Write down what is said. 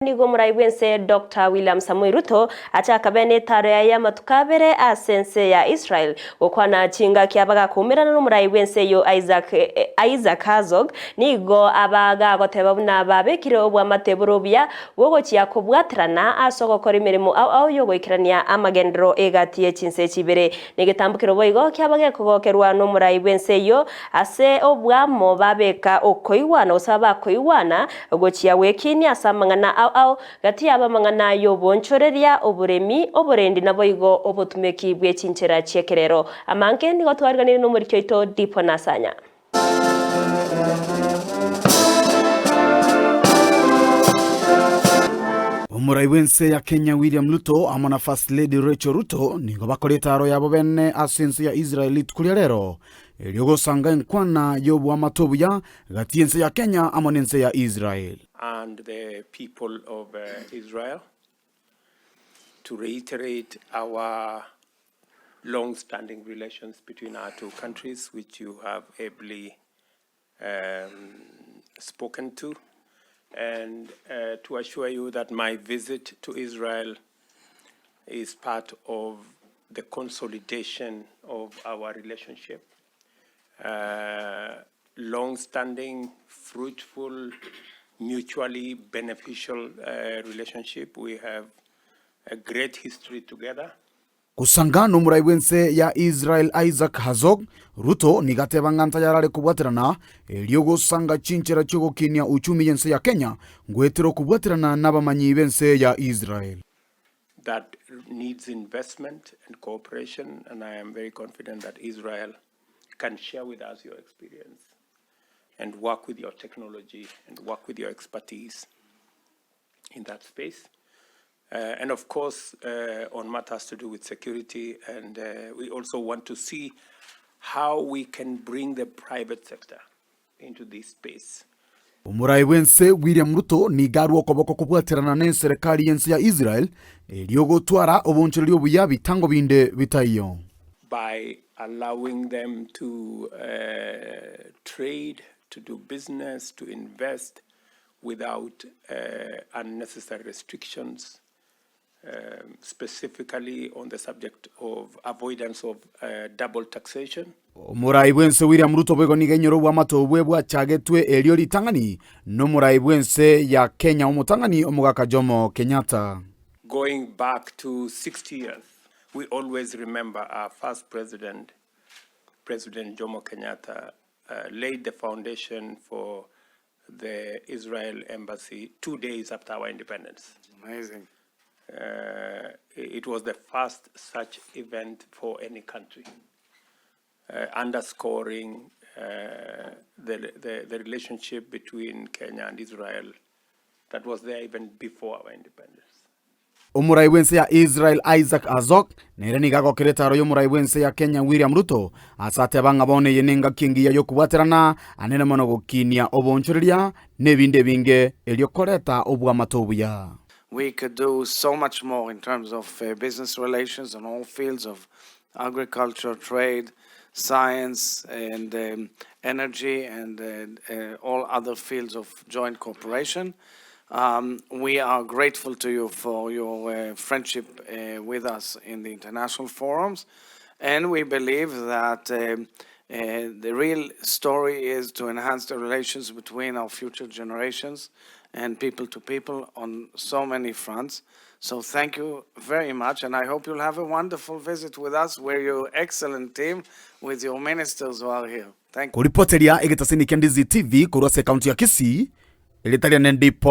Nigo omorai bw'ense Doctor William Samoei Ruto achakabe netaro yaye y'amatuko abere ase ense ya Israel gokwana chingaki abagakoumerana nomorai bw'ense eyio Isaac Isaac Herzog nigo abagagoteba buna babekire obwamate bore obuya bw'ogochia kobwaterana ase ogokora emeremo ao ao y'ogoikerania amagenderero egati ye chinse echi ibere. Negetambokero boigo kiaba gekogokerwa nomorai bw'ense eyio ase obwamo babeka okoigwana gose abakoigwana Gochia gwekinia ase amang'ana ao ao, gati yabo amang'ana y'oboonchoreria, oboremi, oborendi naboigo obotumeki bwe chinchera chi'ekerero. Amange nigo twariganirie nomoriki oito Dipo Nasanya. Omorai bw'ense ya Kenya William Ruto amo na First Lady Rachel Ruto nigo bakora etaaro yabo bene ase ense ya Israel rituko ria rero erio gosanga enkwana y'oboamate obuya Gati y'ense ya Kenya amo n'ense ya Israel. And the people of Israel to reiterate our long standing relations between our two countries which you have ably spoken to and to assure you that my visit to Israel is part of the consolidation of our relationship long standing, fruitful, mutually beneficial relationship. We have a great history together. Gosanga nomorai bw'ense ya Israel Isaac Herzog, Ruto nigo ateba ng'a ntayarare kobwaterana erio gosanga chinchera chi'ogokinia uchumi y'ense ya Kenya ngoetera okobwaterana nabamanyi b'ense ya Israel. That needs investment and cooperation and I am very confident that Israel can share with us your experience and work with your technology and work with your expertise in that space. Uh, and of course, uh, on matters to do with security, and uh, we also want to see how we can bring the private sector into this space. Omorai bw'ense William Ruto nigo arwe okoboko kobwaterana n'eserekari y'ense ya Israel erio gotwara obonchoreria obuya bitango binde bitaiyo. By allowing them to trade, to do business, to invest without unnecessary restrictions. specifically on the subject of avoidance of double taxation. Omorai bw'ense William Ruto boigo nigo ainyore obwamate obwe bwachagetwe erio ritang'ani nomorai bw'ense ya Kenya omotang'ani omogaka Jomo Kenyatta. Going back to 60 years, we always remember our first president, President Jomo Kenyatta, laid the foundation for the Israel embassy 2 days after our independence. Amazing. It was the first such event for any country, underscoring the relationship between Kenya and Israel that was there even before our independence. Omorai bw'ense ya Israel Isaac Herzog nere nigo agokera etaaro y'omorai bw'ense ya Kenya William Ruto ase ateba ng'a bono eye nengaki engiya y'okobwaterana anene mono gokinia oboonchoreria na ebinde ebinge erio koreta obwamate obuya. We could do so much more in terms of business relations on all fields of agriculture, trade, science and energy and all other fields of joint cooperation. We are grateful to you for your friendship with us in the international forums, and we believe that the real story is to enhance the relations between our future generations and people to people on so many fronts. So thank you very much, and I hope you'll have a wonderful visit with us, with your excellent team, with your ministers who are here. Thank Koripoteria egetasini kia Ndizi TV korwa ase ekaunti ya Kisii, erieta riane Ndipo.